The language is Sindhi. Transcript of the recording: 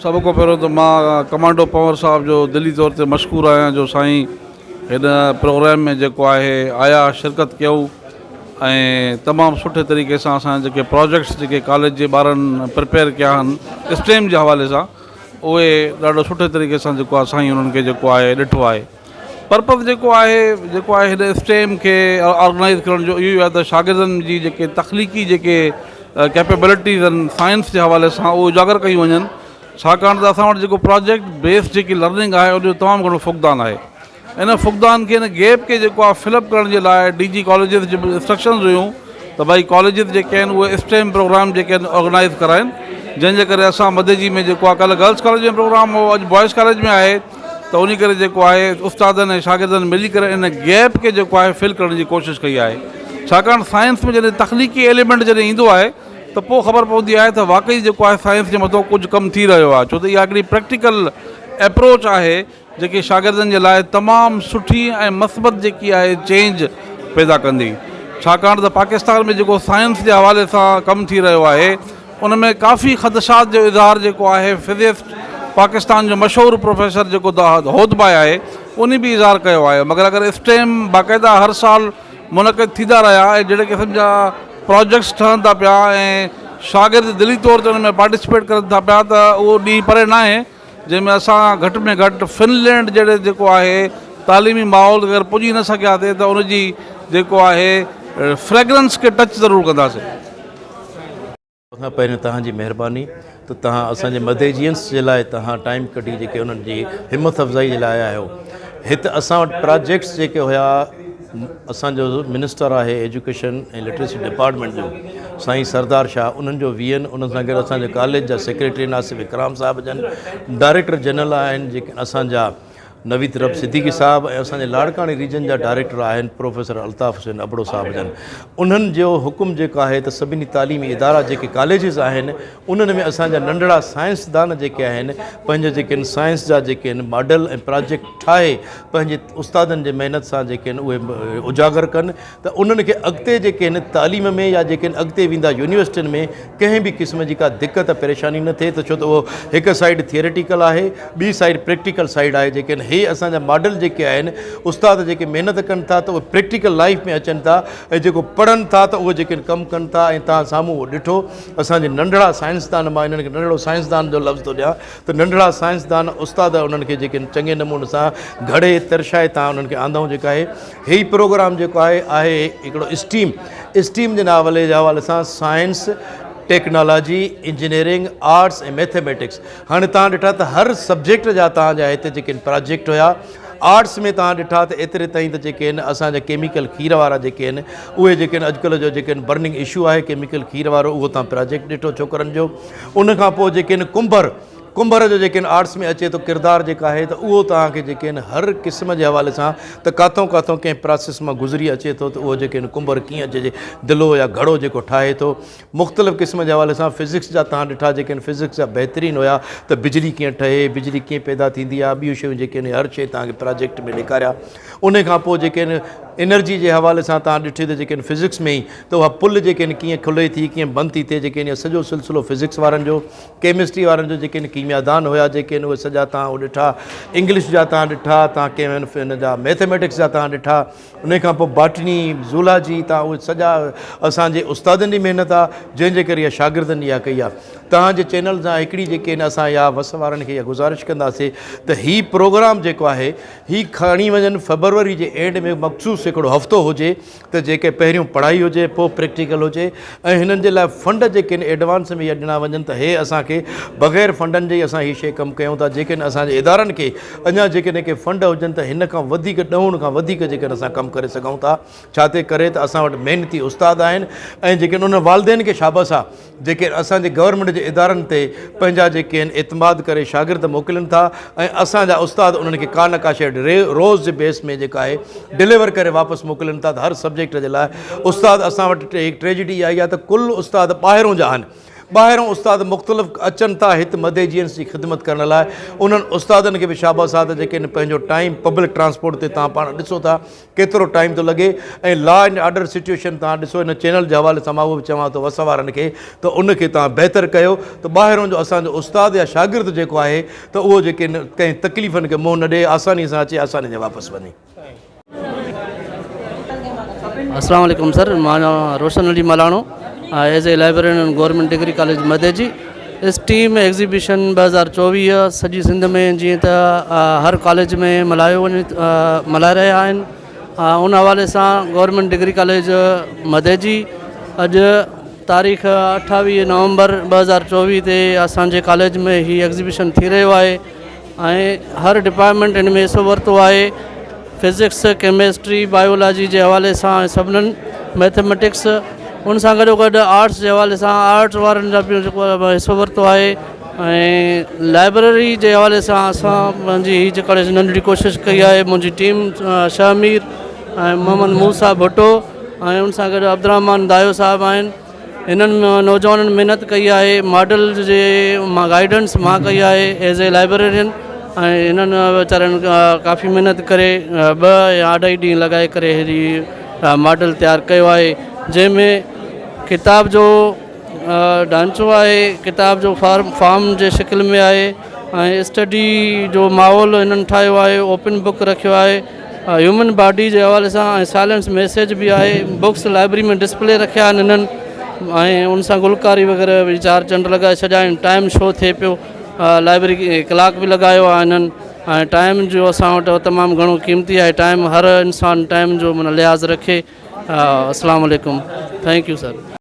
سڀ کان پهريون ته مان ڪمانڊو پنور صاحب جو دلي طور تي مشڪور آهيان جو سائين هن پروگرام ۾ جيڪو آهي آيا شرڪت ڪيو ۽ تمام سٺي طريقي سان اسان جيڪي پروجيڪٽس جيڪي ڪاليج جي ٻارن پرپيئر ڪيا آهن اسٽيم جي حوالي سان اهي ڏاڍو سٺي طريقي سان جيڪو آهي سائين انهن کي جيڪو آهي ڏٺو آهي پرپز جيڪو آهي جيڪو آهي هن اسٽيم کي آرگنائز ڪرڻ جو اهو ئي آهي ته شاگردن جي جيڪي تخليقي جيڪي ڪيپيبلٽيز آهن سائنس جي حوالي سان اهي اجاگر ڪيون وڃن ڇاڪاڻ ته اسان وٽ جيڪو پراجيڪٽ بيس جيڪي لرننگ آهي ان جو تمام گهڻو فقدان آهي ان فقدان کي ان گيپ کي جيڪو آهي فل اپ ڪرڻ جي لاء ڊي جي ڪاليجز جي به انسٽرڪشنز هيون ته ڀائي ڪاليجز جيڪي آهن اهي اسٽيم پروگرام جيڪي آهن آرگنائز ڪرائن جنهن جي ڪري اسان مديجي ۾ جيڪو آهي ڪالهه گرلس ڪاليج ۾ پروگرام هو اڄ بوائز ڪاليج ۾ آهي ته انهي ڪري جيڪو آهي استادن ۽ شاگردن ملي ڪري ان گيپ کي جيڪو آهي فل ڪرڻ جي ڪوشش ڪئي آهي ڇاڪاڻ سائنس ۾ جڏهن تخليقي ايليمينٽ جڏهن ايندو آهي ته پوء خبر پوندي آهي ته واقعي جيڪو آهي سائنس جي مٿو ڪجهه ڪم ٿي رهيو آهي ڇو ته اها هڪڙي پريڪٽيڪل ايپروچ آهي جيڪي شاگردن جي لاء تمام سٺي ۽ مثبت جيڪي آهي چينج پيدا ڪندي ڇاڪاڻ ته پاڪستان ۾ جيڪو سائنس جي حوالي سان ڪم ٿي رهيو آهي ان ۾ ڪافي خدشات جو اظهار جيڪو آهي فزسٽ پاڪستان جو مشهور پروفيسر جيڪو هودباء آهي ان به اظهار ڪيو آهي مگر اگر اسٽيم باقاعده هر سال منعقد ٿيندا رهيا ۽ جهڙي قسم جا پراجيڪٽس ٺهن ٿا پيا ۽ شاگرد دلي طور تي ان ۾ پارٽيسپيٽ ڪرن ٿا پيا ته اهو ڏينهن پري ناهي جنهن ۾ اسان گهٽ ۾ گهٽ فنلينڊ جهڙي جيڪو آهي تعليمي ماحول اگر پڄي نه سگهياسي ته ان جي جيڪو آهي فريگرنس کي ٽچ ضرور ڪنداسين. سڀ کان پهريون توهان جي مهرباني ته توهان اسان جي مديجينس جي لاء توهان ٽائيم ڪڍي جيڪي انهن جي همٿ افزائي جي لاء آيا آهيو هت اسان وٽ پراجيڪٽس جيڪي هيا اسان جو منسٽر آهي ايجوڪيشن ۽ لٽريسي ڊپارٽمينٽ جو سائين سردار شاهه انهن جو ويئن ان سان گڏ اسان جي ڪاليج جا سيڪريٽري آصف اڪرام صاحب جن ڊائريڪٽر جنرل آهن جيڪي اسان جا نويد رب صديقي صاحب ۽ اسان جي لاڙڪاڻي ريجن جا ڊائريڪٽر آهن پروفيسر الطاف حسين ابڙو صاحب جن انهن جو حڪم جيڪو آهي ته سڀني تعليمي ادارا جيڪي ڪاليجز آهن انهن ۾ اسان جا ننڍڙا سائنسدان جيڪي آهن پنهنجا جيڪي آهن سائنس جا جيڪي آهن ماڊل ۽ پراجيڪٽ ٺاهي پنهنجي استادن جي محنت سان جيڪي آهن اهي اجاگر ڪن ته انهن کي اڳتي جيڪي آهن تعليم ۾ يا جيڪي آهن اڳتي ويندا يونيورسٽين ۾ ڪنهن به قسم جي ڪا دقت پريشاني نه ٿئي ته ڇو ته اهو هڪ سائيڊ ٿيوريٽيڪل آهي ٻي سائيڊ پريڪٽيڪل سائيڊ آهي جيڪي آهن هي اسان جا ماڊل جيڪي آهن استاد جيڪي محنت ڪن ٿا ته اهي پريڪٽيڪل لائيف ۾ اچن ٿا ۽ جيڪو پڙهن ٿا ته اهو جيڪي آهن ڪم ڪن ٿا ۽ تان سامهون اهو ڏٺو اسان جي ننڍڙا سائنسدان مان انهن کي ننڍڙو سائنسدان جو لفظ ٿو ڏيان ته ننڍڙا سائنسدان استاد انهن کي جيڪي چڱي نموني سان گهڙي ترشائي تان انهن کي آندائون جيڪا آهي هي پروگرام جيڪو آهي آهي هڪڙو اسٽيم اسٽيم جي ناولي جي حوالي سان science technology engineering arts ۽ mathematics هاڻي تان ڏٺا ته هر سبجيڪٽ جا تان جا هتي جيڪي پراجيڪٽ هيا آرٽس ۾ تان ڏٺا ته ايتري تائين ته جيڪي آهن اسان جا ڪيميڪل کير وارا جيڪي آهن اهي جيڪي آهن اڄڪلهه جو جيڪي آهن برننگ اشو آهي ڪيميڪل کير وارو اهو تان پراجيڪٽ ڏٺو ڇوڪرن جو ان کان پوء جيڪي آهن ڪنڀر، ڪنڀر جو جيڪي آهن آرٽس ۾ اچي ٿو ڪردار جيڪا آهي ته اهو توهان کي جيڪي آهن هر قسم جي حوالي سان ته ڪاٿئون ڪاٿئون ڪنهن پراسيس مان گذري اچي ٿو ته اهو جيڪي آهن ڪنڀر ڪيئن اچي جي دلو يا گهڙو جيڪو ٺاهي ٿو مختلف قسم جي حوالي سان فزڪس جا توهان ڏٺا جيڪي آهن فزڪس جا بهترين هيا ته بجلي ڪيئن ٺهي بجلي ڪيئن پيدا ٿيندي آهي ٻيون شيون جيڪي آهن هر شيء توهان کي پراجيڪٽ ۾ ڏيکاريا ان کان پوء جيڪي آهن انرجي جي حوالي سان توهان ڏٺي ته جيڪي آهن فزڪس ۾ ئي ته اها پل جيڪي آهن ڪيئن کلي ٿي ڪيئن بند ٿي ٿئي جيڪي آهن اهو سڄو سلسلو فزڪس وارن جو ڪيمسٽري وارن جو جيڪي آهن ڪيميادان هيا جيڪي آهن اهي سڄا توهان اهي ڏٺا انگلش جا توهان ڏٺا توهان ڪيمن ان جا ميٿميٽڪس جا توهان ڏٺا ان کان پوء باٽني زولاجي توهان اهي سڄا اسان جي استادن جي محنت آهي جنهن جي ڪري اها شاگردن اها ڪئي آهي توهان جي چينل سان هڪڙي جيڪي آهن اسان اها وس وارن کي اها گذارش ڪنداسي ته هي پروگرام جيڪو آهي هي کڻي وڃن فيبروري جي اينڊ ۾ مخصوص هڪڙو هفتو هجي ته جيڪي پهريون پڙهائي هجي پوء پريڪٽيڪل هجي ۽ هنن جي لاء فنڊ جيڪي آهن ايڊوانس ۾ اهي ڏنا وڃن ته هي اسان کي بغير فنڊن جي اسان هي شيء ڪم ڪيون ٿا جيڪڏهن اسان جي ادارن کي اڃا جيڪڏهن ڪي فنڊ هجن ته هن کان وڌيڪ ڏهوڻ کان وڌيڪ جيڪڏهن اسان ڪم ڪري سگهون ٿا ڇا تي ڪري ته اسان وٽ محنتي استاد آهن ۽ جيڪڏهن انهن والدين کي شابس آهي جيڪي اسان جي گورنمينٽ جي ادارن تي پنهنجا جيڪي آهن اعتماد ڪري شاگرد موڪلين ٿا ۽ اسان جا استاد انهن کي ڪا نه ڪا شيء روز جي بيس ۾ جيڪا آهي ڊليور ڪري واپس موڪلين ٿا ته هر سبجيڪٽ جي لاء استاد اسان وٽ هڪ ٽريجڊي اها آئي آهي ته ڪل استاد ٻاهرون جا آهن ٻاهرون استاد مختلف اچن ٿا هت مديجينس جي خدمت ڪرڻ لاء انهن استادن کي به شاباس آ ته جيڪي پنهنجو ٽائيم پبلڪ ٽرانسپورٽ تي توهان پاڻ ڏسو ٿا ڪيترو ٽائيم ٿو لڳي ۽ لا اينڊ آرڊر سچوئيشن توهان ڏسو هن چينل جي حوالي سان مان اهو به چوان ٿو وس وارن کي ته ان کي توهان بهتر ڪيو ته ٻاهرون جو اسان جو استاد يا شاگرد جيڪو آهي ته اهو جيڪي ڪنهن تڪليفن کي منهن نه ڏئي آساني سان اچي آساني سان واپس وڃي. السلام عليڪم سر مان Roshan Ali Malano as a librarian government degree college Madeji STEM exhibition 2024 سڄي سنڌ ۾ جيئن ته هر ڪاليج ۾ ملهايو وڃي ملهائي رهيا آهن ان حوالي سان گورنمينٽ ڊگري ڪاليج مديجي اڄ تاريخ 28 نومبر 2024 تي اسانجي ڪاليج ۾ هي ايگزيبيشن ٿي رهيو آهي ۽ هر ڊپارٽمينٽ هن ۾ حصو ورتو آهي فزڪس ڪيمسٽري بايولاجي جي حوالي سان سڀنن ميٿميٽڪس ان سان گڏو گڏ آرٽس جي حوالي سان آرٽس وارن جا به جيڪو حصو ورتو آهي ۽ لائبريري جي حوالي سان اسان پنهنجي هي جيڪا ننڍڙي ڪوشش ڪئي آهي منهنجي ٽيم شاهمير ۽ محمد موسيٰ ڀٽو ۽ ان سان گڏ عبدالرحمان دايو صاحب آهن هنن نوجوانن محنت ڪئي آهي ماڊل جي مان گائيڊنس مان ڪئي آهي ايز اي لائبريرين ۽ هنن ويچارن ڪافي محنت ڪري ٻه يا اڍائي ڏينهن لڳائي ڪري هي ماڊل تيار ڪيو آهي جنهن ۾ ڪتاب جو ڍانچو آهي ڪتاب جو فارم فارم جي شڪل ۾ آهي ۽ اسٽڊي جو ماحول هنن ٺاهيو آهي اوپن بڪ رکيو آهي هيومن باڊي جي حوالي سان ۽ سائلنس ميسيج به آهي بڪس لائبرري ۾ ڊسپلي رکيا آهن هنن ۽ ان سان گلڪاري وغيره به چار چنڊ لڳائي ڇڏيا آهن ٽائيم شو ٿئي پيو لائبرري ڪلاڪ به لڳايو آهي هنن ۽ ٽائيم جو اسان وٽ تمام گهڻو قيمتي آهي ٽائيم هر انسان ٽائيم جو معنيٰ لحاظ رکي السلام عليڪم thank you sir.